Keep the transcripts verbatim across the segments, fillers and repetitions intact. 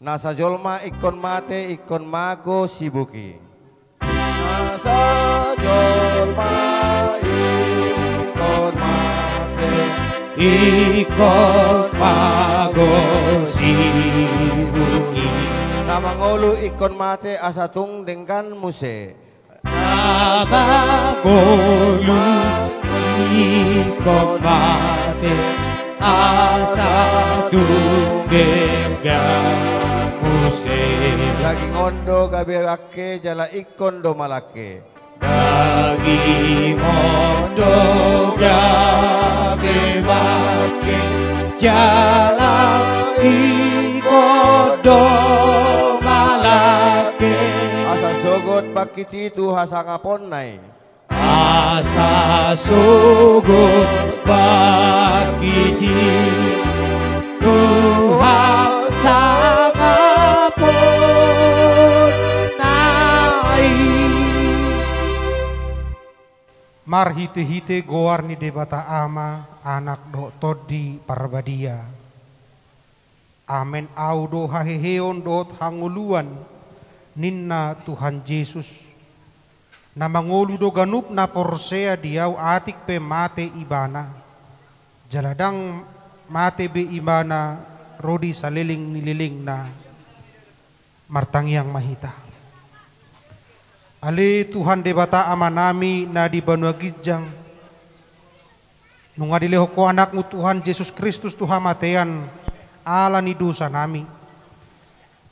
Nasa jolma ingkon mate, ingkon mago sibuki. Nasa jolma ingkon mate, ingkon mago sibuki. Na mangolu ingkon mate asa tung denggan muse. Na mangolu ingkon mate asa tung denggan muse. Daging on do gabe bangke jala ingkon do malangke. Daging on do gabe bangke jala ingkon do malangke. Asa sogot bangkit i tu hasangaponna i. Asa sogot bangkit i tu hasangaponna i. Marhitehite goar ni Debata Ama, Anak dohot Tondi Parbadia. Amen. Ahu do haheheon dohot hangoluan, ninna Tuhan Jesus. Na mangolu do ganup na porsea di Ahu, atik pe mate ibana, jala ndang mate be ibana ro di saleleng ni lelengna. Martangiang ma hita. Ale Tuhan Debata Amanami na di banua ginjang, nunga dilehon Ho Anakmu Tuhan Jesus Kristus tu hamatean ala ni dosanami.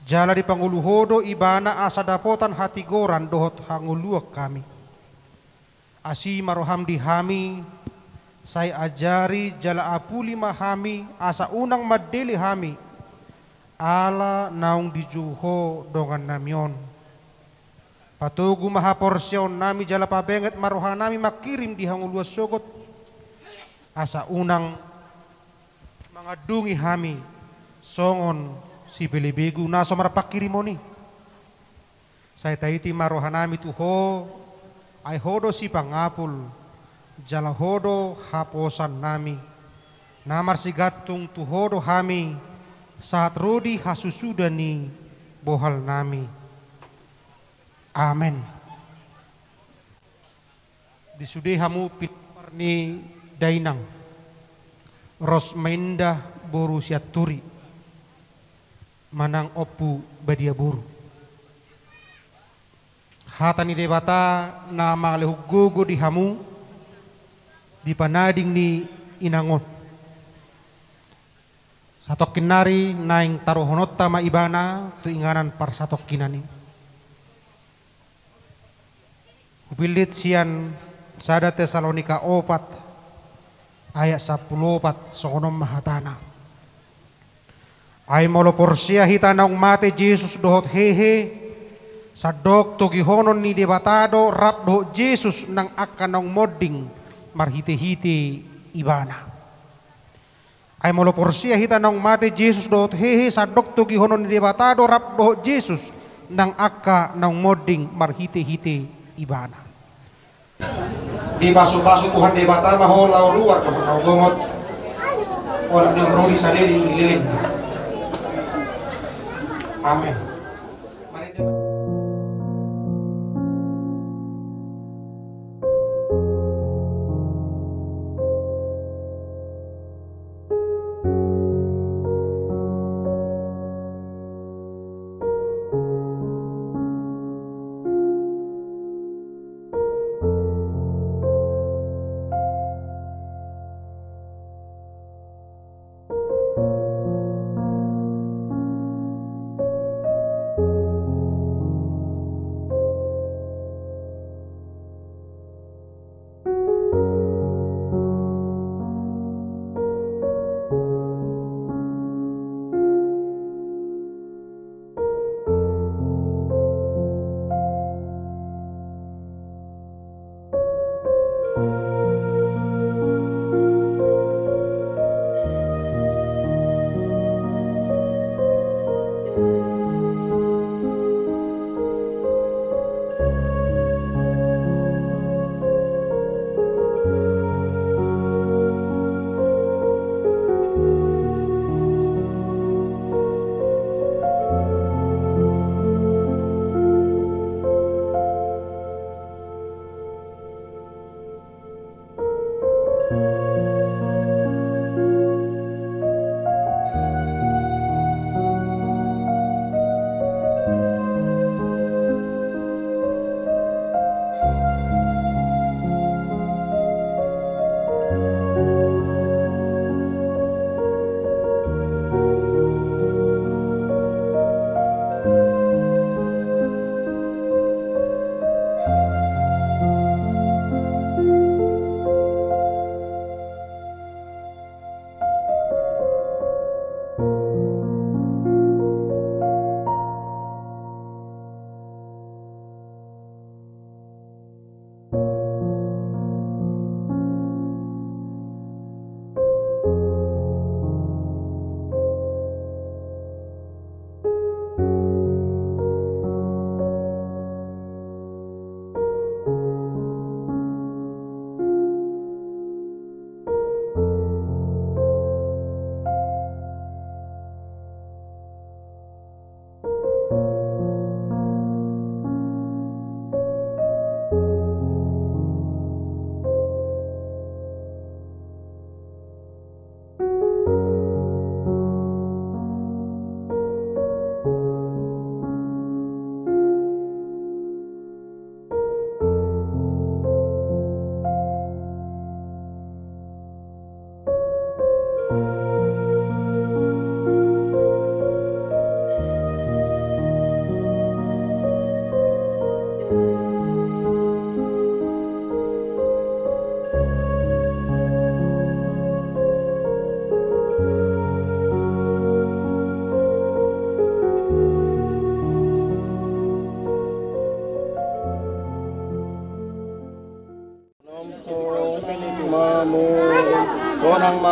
Jala dipangolu Ho do Ibana asa dapotan hatigoran dohot hangoluan hami. Asi ma roham di hami, sai ajari jala apuli ma hami, asa unang mandele hami ala naung dijou Ho dongannami on. Patogu ma haporseaonnami jala pabenget ma rohanami mangkirim di hangoluan sogot, asa unang mangandungi hami songon sipelebegu na so marpangkirimon i. Sai taiti ma rohanami tu Ho, ai Ho do sipangapul, jala Ho do haposannami. Na marsigantung tu Ho do hami, sahat ro di hasusuda ni bohalnami. Amen. Di sude hamu pinompar ni dainang, ros ma inda boru Sianturi, manang Ompu Badia boru. Hata ni Debata na mangalehon gogo di hamu di panading ni inang on. Satongkin nari naeng taruhononta ma ibana tu inganan parsatongkinan i. Hupillit sian sada Tesalonika opat ayat sampulu opat, songon on ma hatana. Ai molo porsea hita naung mate Jesus dohot hehe, sandok togihonon ni Debata do rap dohot Jesus nang angka naung monding marhitehite Ibana. Ai molo porsea hita naung mate Jesus dohot hehe, sandok togihonon ni Debata do rap dohot Jesus nang angka naung monding marhitehite Ibana. Dipasupasu Tuhan Debata ma ho laho ruar dohot laho gongot, olat ni on ro di saleleng ni lelengna. Amen.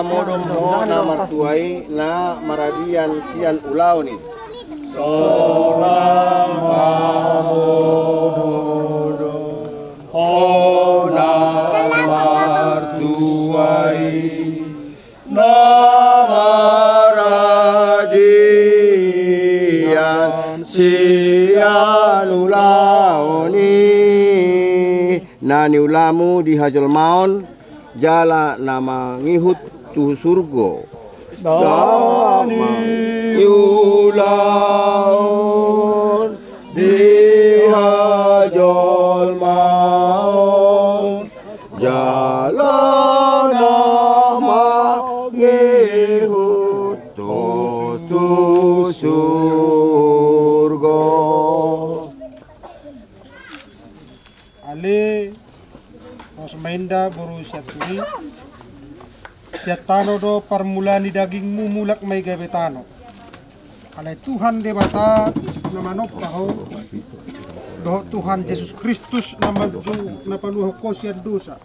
Modom ho na martua i na maradian sian ulaon i. Sonang ma modom ho na martua i na maradian sian ulaon i. Na niulamu di hajolmaon jala na mangihut tu surgo. Na niulaon di hajolmaon jala na mangihut tu surgo. Ale, ros ma inda boru Sianturi. Sian tano do parmulaan ni dagingmu, mulak ma i gabe tano. Alai Tuhan Debata na manompa ho, dohot Tuhan Jesus Kristus na manjou, na paluahon ho sian dosa,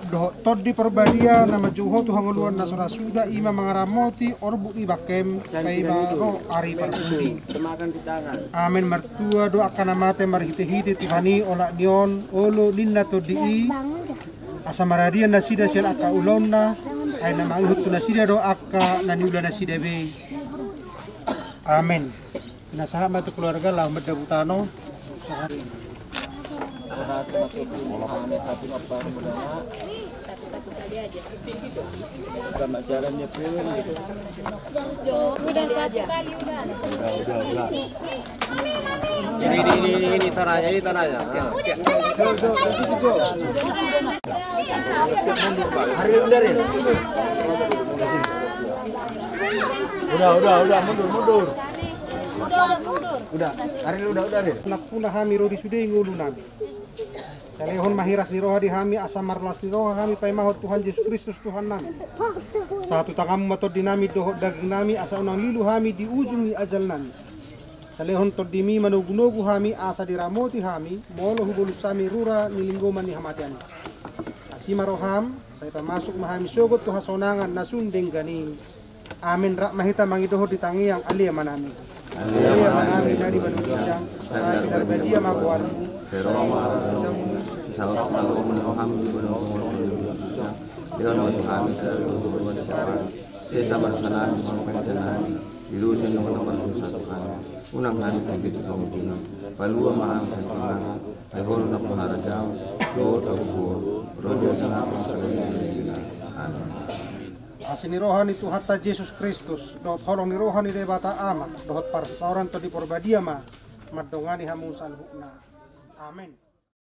dohot Tondi Parbadia na manjou ho tu hangoluan na so ra suda, i ma mangaramoti orbuk ni bangkem paima ro ari parpudi. Amen. Martua do angka na mate marhitehite Tuhan i olat ni on, olo ninna Tondi i, asa maradian nasida sian angka ulaonna, ai na mangihut tu nasida do angka na niula nasida be. Amen. Na sahat ma tu keluarga laho mandabu tano. Udah satu kali udah. Ini, ini, ini, ini tanahnya, ini tanahnya. Nah. Udah, udah, udah, mundur, mundur. Udah, udah, mundur. Udah, Ariel, udah, udah, Ariel. Nampuna hami ro di sude ngolu nami. Salehon ma hiras ni roha di hami, asa marlas ni roha hami paimahon Tuhan Jesus Kristus Tuhan nami. Sahat tu tanganmu ma tondi nami dohot daging nami, asa unang lilu hami di ujung ni ajal nami. Salehon tondimi manogunogu hami, asa diramoti hami, molo hubolus hami rura ni linggoman ni hamatean i. Asi ma roham, sai pamasuk ma hami sogot tu hasonangan na sun denggan i. Amen. Rap ma hita mangidohon di tangiang Ale Amanami. Ale Amanami na di banua ginjang, sai pinarbadia ma goarmu. Sesa ma dosa nami, sesa ma dosa nami, di dosa ni na mardosa tu hami. Unang hami tingki tu pangunjunan. Palua ma hami sian pangago. Ai Ho do nampuna harajaon, dohot hagogoon, dohot hamuliaon. Amen. Asi ni roha ni Tuhanta Jesus Kristus, dohot holong ni roha ni Debata Ama, dohot parsaoran Tondi Parbadia ma mandongani hamu saluhutna. Amen.